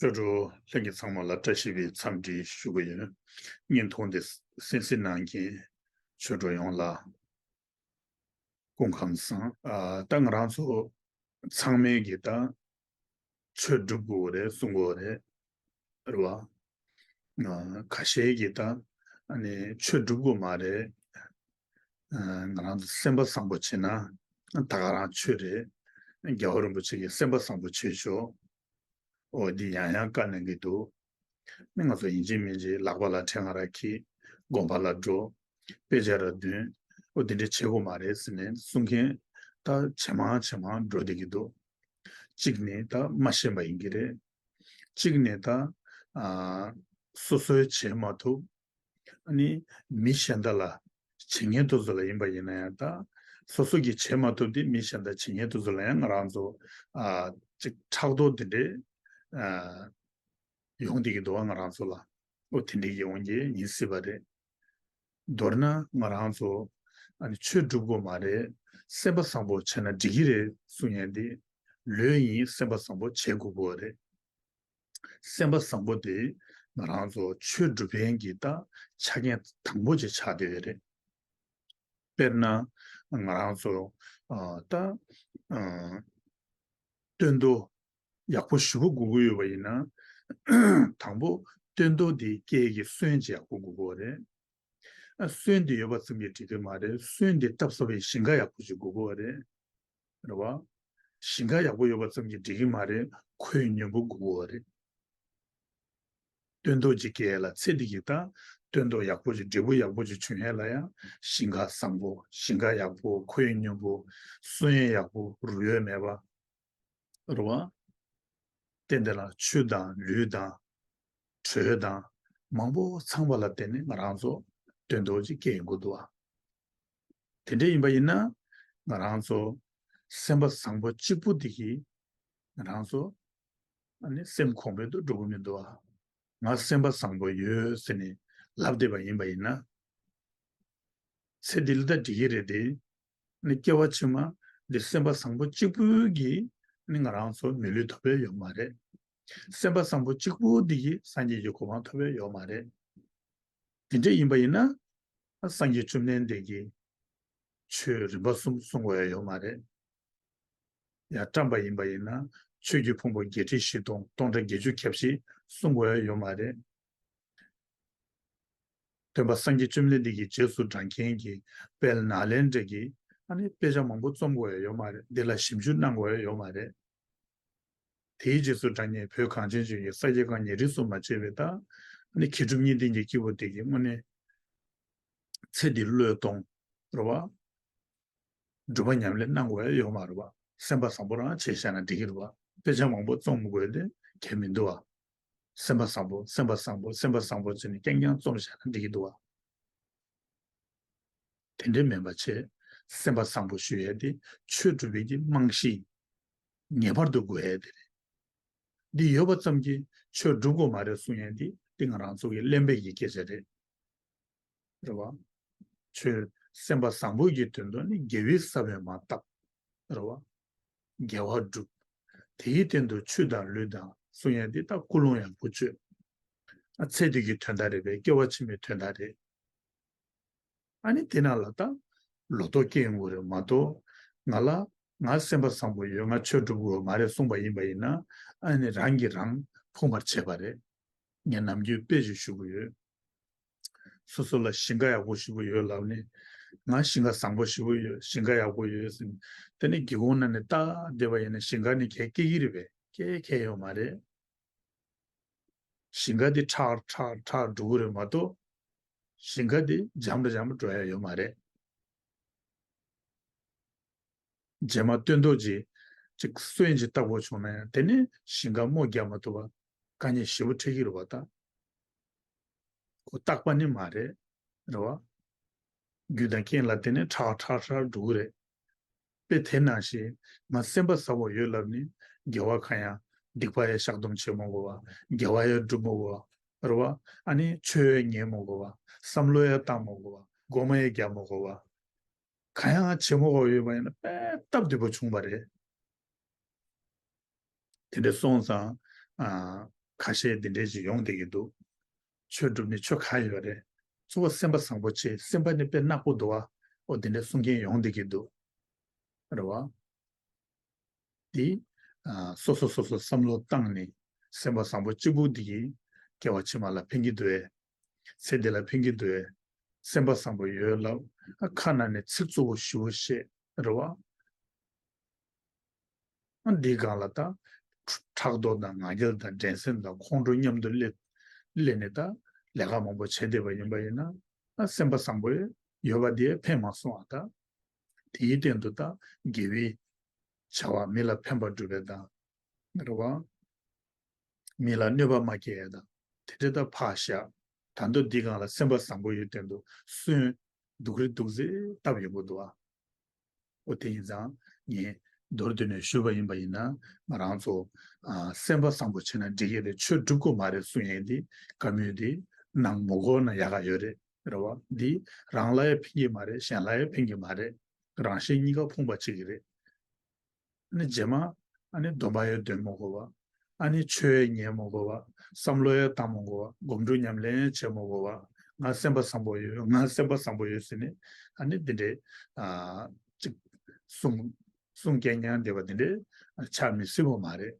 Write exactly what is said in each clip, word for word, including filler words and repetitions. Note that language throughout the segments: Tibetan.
ཆོས་གྲོགས་ལྷན་རྒྱས་ཚང་མ་ལ་བཀྲ་ཤིས་པའི་འཚམས་འདྲི་ཞུ་གི་ཡོད། བརྙན་ཐུང་འདི་གསན་གཟིགས་གནང་མཁན་ཆོས་གྲོགས་ཡོངས་ལ་སྐུ་ཁམས་བཟང་། ཨ་ད་ང་རང་ཚོ་ཚང་མས་ཀྱི་ད་ཆོས་སྒྲུབ་དགོས་རེད་གསུང་དགོས་རེད། རེད་བ། ཨ་ཁ་ཤས་ཀྱིས་ད་ཨ་ནི་ཆོས་སྒྲུབ་དགོས་མ་རེད། ཨ་ང་རང་ཚོ་སེམས་པ་བཟང་པོ་བྱེད་ན་ད་ག་རང་ཆོས་རེད། རྒྱལ་བ་རིན་པོ་ཆེ་གིས་སེམས་པ་བཟང་པོ་བྱེད་ཤོག་འོ་འདི་ཡང་ཡང་བཀའ་གནང་གི་འདུག་ནི་ང་ཚོ་ཡིན་གཅིག་མིན་གཅིག་ལག་པ་ལ་ཕྲེང་བ་ར་འཁྱེར། དགོན་པ་ལ་འགྲོ། དཔེ་ཆ་ར་འདོན། འོ་འདི་འདྲ་བྱེད་དགོས་མ་རེད་ཟེར་ནས་གསུང་མཁན་ད་ཇེ་མང་ཇེ་མང་འགྲོ་བསྡད་ཀྱི་འདུག་གཅིག་ནས་ད་མ་ཤེས་པ་ཡིན་གྱི་རེད། གཅིག་ནས་ད་ཨ་སོ་སོའི་བྱེད་མ་ཐུབ། ཨ་ནི་མི་གཞན་དག་ལ་བྱེད་མཁན་དེ་ཚོ་ལ་ཡིན་པ་ཡིན་ན་ཡང་ད་སོ་སོ་གིས་བྱེད་མ་ཐུབ་དེ་མི་གཞན་དག་བྱེད་མཁན་དེ་ཚོ་ལ་ཡང་ང་རང་ཚོ་ཨ་ཅིག་ཕྲག་དོག་དེ་འདྲའི་ཨ་ཡོང་བསྡད་ཀྱི་འདུག་བ། ང་རང་ཚོ་ལ་འོ་དེ་འདྲའི་ཡོང་རྒྱུ་ཡིན་སྲིད་པ་རེད། མདོར་ན་ང་རང་ཚོ་ཨ་ནི་ཆོས་སྒྲུབ་དགོས་མ་རེད། སེམས་པ་བཟང་པོ་བྱས་ན་འགྲིག་གི་རེད་གསུང་ཡས་འདི་ལོས་ཡིན། སེམས་པ་བཟང་པོ་བྱེད་དགོས་ཀྱི་རེད། སེམས་པ་བཟང་པོ་དེ་ང་རང་ཚོ་ཆོས་སྒྲུབ་མཁན་གྱི་ད་ཆ་རྐྱེན་དང་པོ་ཅིག་ཆགས་བསྡད་ཡོད་རེད། དཔེར་ན་ང་རང་ཚོ་ཨ་ད་ཨ་སྟོན་ཐོག་ཡག་པོ་ཞེ་པོ་དགོས་ཀྱི་ཡོད་པ་ཡིན་ན། དང་པོ་སྟོན་ཐོག་དེ་སྐྱེ་ཡས་ཀྱི་སོན་ཅིག་ཡག་པོ་དགོས་ཀྱི་རེད། ཨ་སོན་དེ་ཡོད་པ་ཙམ་གྱིས་འགྲིག་གི་མ་རེད། སོན་དེ་བཏབ་ས་བའི་ཞིང་ཁ་ཡག་པོ་ཅིག་དགོས་ཀྱི་རེད། རེད་བ། ཞིང་ཁ་ཡག་པོ་ཡོད་པ་ཙམ་གྱིས་འགྲིག་གི་མ་རེད། ཁོར་ཡུག་སྙོམས་པོ་དགོས་ཀྱི་རེད། སྟོན་ཐོག་ཅིག་སྐྱེ་ཡས་ལ་ཚེ་འདི་གི་ད་སྟོན་ཐོག་ཡག་པོ་ཅིག་འབྲས་བུ་ཡག་པོ་ཅིག་བྱུང་ཡས་ལ་ཡང་ཞིང་ཁ་བཟང་པོ། ཞིང་ཁ་ཡག་པོ། ཁོར་ཡུག་སྙོམས་པོ། སོན་ཡས་ཡག་པོ། རུལ་ཡས་མེད་པ། རེད་བ། དེ་འདི་ལ་ཆུ་དང་ལུད་དང་དྲོད་དང་མང་པོ་ཚང་བ་ལ་བརྟེན་ནས་ང་རང་ཚོ་སྟོན་ཐོག་ཅིག་སྐྱེ་ཡོང་གི་འདུག་བ། དེ་འདྲ་ཡིན་པ་ཡིན་ན་ང་རང་ཚོ་སེམས་པ་བཟང་པོ་གཅིག་པུ་དེ་གིས་ང་རང་ཚོ་ཨ་ནི་སེམས་གོང་འཕེལ་དུ་འགྲོ་གི་མི་འདུག་བ། ང་སེམས་པ་བཟང་པོ་ཡོད་ཟེར་ནས་ལབ་བསྡད་པ་ཡིན་པ་ཡིན་ན། ཚེ་འདི་ལ་ད་འགྲིག་གི་རེད་དེ། ནི་སྐྱེ་བ་ཕྱི་མ་འདི་སེམས་པ་བཟང་པོ་གཅིག་པུ་གིས་ནི་ང་རང་ཚོ་མི་ལུས་ཐོབ་ཡས་ཡོད་མ་རེད། སེམས་པ་བཟང་པོ་གཅིག་པུ་འདི་གིས་སངས་རྒྱས་ཀྱི་གོ་འཕང་ཐོབ་ཡས་ཡོད་མ་རེད། དེ་འདྲ་ཡིན་པ་ཡིན་ན། སངས་རྒྱས་བཅོམ་ལྡན་འདས་ཀྱིས་ཆོས་རིམ་པ་གསུམ་གསུང་དགོས་ཡས་ཡོད་མ་རེད། ཡང་བཀྲམ་པ་ཡིན་པ་ཡིན་ན་ཆོས་ཀྱི་ཕུང་པོ་བརྒྱད་ཁྲི་བཞི་སྟོང་སྟོང་ཕྲག་བརྒྱད་ཅུ་གྱ་བཞི་གསུང་དགོས་ཡས་ཡོད་མ་རེད། སྟོན་པ་སངས་རྒྱས་བཅོམ་ལྡན་འདས་ཀྱི་རྗེས་སུ་འབྲང་མཁན་གྱི་དཔལ་ནཱ་ལེནྡྲ་གིས་ཨ་ནི་དཔེ་ཆ་མང་པོ་རྩོམ་དགོས་ཡས་ཡོད་མ་རེད། འདི་ལ་ཞིབ་འཇུག་གནང་དགོས་ཡས་ཡོད་མ་རེད། དེའི་རྗེས་སུ་འབྲང་མཁན་བོད་གངས་ཅན་ལྗོངས་ཀྱི་ས་དགེ་བཀའ་རྙིང་རིས་སུ་མ་ཆད་པའི་ད་ཨ་ནི་མཁས་གྲུབ་གཉིས་ལྡན་གྱི་སྐྱེས་བུ་དེ་གིས་དངོས་གནས་ཚེ་འདི་བློས་གཏོང་། རེད་བ། སྒྲུབ་པ་ཉམས་ལེན་གནང་དགོས་ཡས་ཡོད་མ་རེད་བ། སེམས་པ་བཟང་པོ་རང་བྱས་བཞག་ན་འགྲིག་གི་རེད་བ། དཔེ་ཆ་མང་པོ་རྩོམ་དགོས་དེ་གལ་མི་འདུག་བ། སེམས་པ་བཟང་པོ། སེམས་པ་བཟང་པོ། སེམས་པ་བཟང་པོ་བྱས་ནས་རྐྱང་རྐྱང་རྩོམ་བཞག་ན་འགྲིག་གི་འདུག་བ། དེ་འདྲའི་མིན་པ་བྱས། སེམས་པ་བཟང་པོ་ཞུ་ཡས་དེ་ཆོས་སྒྲུབ་པའི་གི་རྨང་གཞི་ངེས་པར་དུ་དགོས་ཡས་དེ་རེད། འདི་ཡོད་པ་ཙམ་གྱིས་ཆོས་སྒྲུབ་དགོས་མ་རེད་གསུང་ཡས་འདི་འདི་ང་རང་ཚོ་གི་གླེན་པའི་གི་སྐད་ཆ་རེད། རེད་བ། ཆོས་སེམས་པ་བཟང་པོ་ཡི་དོན་དུ་ནི་དགེ་བའི་ས་བོན་མར་བཏབ། རེད་བ། དགེ་བ་སྒྲུབ། དེའི་སྟེང་དུ་ཆུ་དང་ལུད་དང་གསུང་ཡས་འདི་ད་ཀུན་སློང་ཡག་པོ་བཅོས། ཨ་ཚེ་འདི་གི་དོན་དག་རེད་པས། སྐྱེ་བ་ཕྱི་མའི་དོན་དག་རེད། ཨ་ནི་དེ་ནང་ལ་ད་ལོ་ཏོག་སྐྱེ་ཡོང་གི་རེད་མ་གཏོགས། ང་ལ་ང་སེམས་པ་བཟང་པོ་ཡོད། ང་ཆོས་སྒྲུབ་དགོས་མ་རེད་གསུངས་པ་ཡིན་པ་ཡིན་ན། ཨ་ནི་རང་གིས་རང་ཕུང་བར་བྱེད་པ་རེད། ངས་ནམ་རྒྱུན་དཔེ་ཞིག་ཞུ་གི་ཡོད། སོ་སོ་ལ་ཞིང་ཁ་ཡག་པོ་ཞེ་པོ་ཡོད་ལབ་ནས། ང་ཞིང་ཁ་བཟང་པོ་ཞེ་པོ་ཡོད། ཞིང་ཁ་ཡག་པོ་ཡོད་ཟེར་ནས། དེ་ནས་སྒེའུ་ཁུང་ནང་ནས་ལྟ་བསྡད་པ་ཡིན་ན་ཞིང་ཁ་ནི་གས་སྐྱེ་གི་རེད་པས། སྐྱེ་མཁན་ཡོད་མ་རེད། ཞིང་ཁ་དེ་ཁྲག་ཁྲག་ཁྲག་འགྲོ་གི་རེད་མ་གཏོགས། ཞིང་ཁ་དེ་འཇམ་རུ་འཇམ་རུ་འགྲོ་ཡ་ཡོད་མ་རེད། རྗེས་མ་སྟོན་ཐོག་ཅིག་ཅིག་སོན་ཅིག་བཏབ་དགོས་བྱུང་ན་ཡང་དེ་ནི་ཞིང་ཁ་རྨོ་རྒྱག་མ་ཐུབ་པ་དཀའ་ངལ་ཞེ་པོ་འཕྲད་ཀྱི་རེད་བ་ད། ཁོ་རྟག་པ་ནི་མ་རེད། རེད་བ། རྒྱུ་དང་རྐྱེན་ལ་བརྟེན་ནས་ཁྲག་ཁྲག་ཁྲག་འགྲོ་གི་རེད། དཔེ་དེ་ནང་བཞིན་ང་སེམས་པ་བཟང་པོ་ཡོད་ལབ་ནི་དགེ་བ་གང་ཡང་སྡིག་པ་ཡང་བཤགས་སྡོམ་བྱེད་མ་དགོས་པ། དགེ་བ་ཡང་སྒྲུབ་མ་དགོས་པ། རེད་བ། ཨ་ནི་ཆོས་ཡང་ཉན་མ་དགོས་པ། བསམ་བློ་ཡང་བཏང་མ་དགོས་པ། སྒོམ་ཡང་རྒྱག་མ་དགོས་པ། གང་ཡང་བྱེད་མ་དགོས་ཡོད་པ་ཡིན་ན་དཔེ་སྟབས་བདེ་པོ་བྱུང་བ་རེད། དེ་འདྲ་སོང་ཙང་། ཨ། ཁ་ཤས་འདི་འདྲས་ཅིག་ཡོང་བསྡད་ཀྱི་འདུག་ཆོས་སྒྲུབ་ནི་ཆོ་ག་ཡོད་རེད། གཙོ་བོ་སེམས་པ་བཟང་པོ་བྱེད། སེམས་པ་ནི་དཔེ་ནག་པོ་འདུག་བ། འོ་འདི་འདྲས་གསུང་མཁན་ཡོང་བསྡད་ཀྱི་འདུག་རེད་བ། འདི་ཨ་སོ་སོ་སོ་སོ་བསམ་བློ་བཏང་ནས་སེམས་པ་བཟང་པོ་གཅིག་པུ་འདི་གིས་སྐྱེ་བ་ཕྱི་མ་ལ་ཕན་གྱི་འདུག་ཨེ། ཚེ་འདི་ལ་ཕན་གྱི་འདུག་ཨེ། སེམས་པ་བཟང་པོ་ཡོད་ལབ། ཨ་ཁ་ནང་ནས་ཚིག་གཙོ་བོ་ཞེ་པོ་བཤད། རེད་བ། ཨ་འདིའི་སྒང་ལ་ད་ཕྲག་དོག་དང་ང་རྒྱལ་དང་འགྲན་སེམས་དང་ཁོང་ཁྲོ་མཉམ་དུ་སླེབས་སླེབས་ནས་ད་ལས་ཀ་མང་པོ་བྱས་བསྡད་པ་ཡིན་པ་ཡིན་ན། ཨ་སེམས་པ་བཟང་པོ་ཡོད་པ་དེ་ཕན་མ་སོང་བ་ད། དེའི་སྟེང་དུ་ད་དགེ་བའི་བྱ་བ་མི་ལ་ཕན་པ་སྒྲུབ་པའི་དང་། རེད་བ། མི་ལ་གནོད་པ་མ་སྐྱེལ་ཡ་དང་། དེ་འདྲ་ད་ཕར་བཞག་ད་དུང་འདི་སྒང་ལ་སེམས་པ་བཟང་པོ་ཡོད་སྟེང་དུ་སུན་སྡུག་རི་སྡུག་ཟེ་བཏབ་ཡོང་གི་འདུག་ཨ། འོ་དེ་ཡིན་ཙང་ངས་མདོར་བསྡུས་ནས་ཞུས་པ་ཡིན་པ་ཡིན་ན། ང་རང་ཚོ་ཨ་སེམས་པ་བཟང་པོ་བྱས་ན་འགྲིག་གི་རེད། ཆོས་སྒྲུབ་དགོས་མ་རེད་གསུང་ཡས་འདི་བཀའ་མོལ་འདི་གནང་མ་དགོས་ན་ཡག་ག་ཡོད་རེད། རེད་བ། འདི་རང་ལ་ཡང་ཕན་གྱི་མ་རེད། གཞན་ལ་ཡང་ཕན་གྱི་མ་རེད། རང་གཞན་གཉིས་ཀ་ཕོངས་པ་བྱེད་ཀྱི་རེད། ཨ་ནི་རྗེས་མ་ཨ་ནི་སྡོམ་པ་ཡང་འདོན་མ་དགོས་པ། ཨ་ནི་ཆོས་ཡང་ཉན་མ་དགོས་པ། བསམ་བློ་ཡང་བཏང་མ་དགོས་པ། སྒོམ་སྒྲུབ་ཉམས་ལེན་བྱེད་མ་དགོས་པ། ང་སེམས་པ་བཟང་པོ་ཡོད། ང་སེམས་པ་བཟང་པོ་ཡོད་ཟེར་ནས་ཨ་ནི་འདི་འདྲའི་ཨ་ཅིག་གསུང་གསུང་རྐྱང་རྐྱང་བསྡད་པ་འདི་འདྲའི་ཆགས་མི་སྲིད་པ་མ་རེད།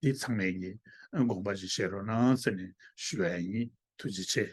འདི་ཚང་མས་ཀྱི་དགོངས་པ་ཅིག་བཞེས་རོགས་གནང་ཟེར་ནས་ཞུ་ཡ་ཡིན། ཐུགས་རྗེ་ཆེ།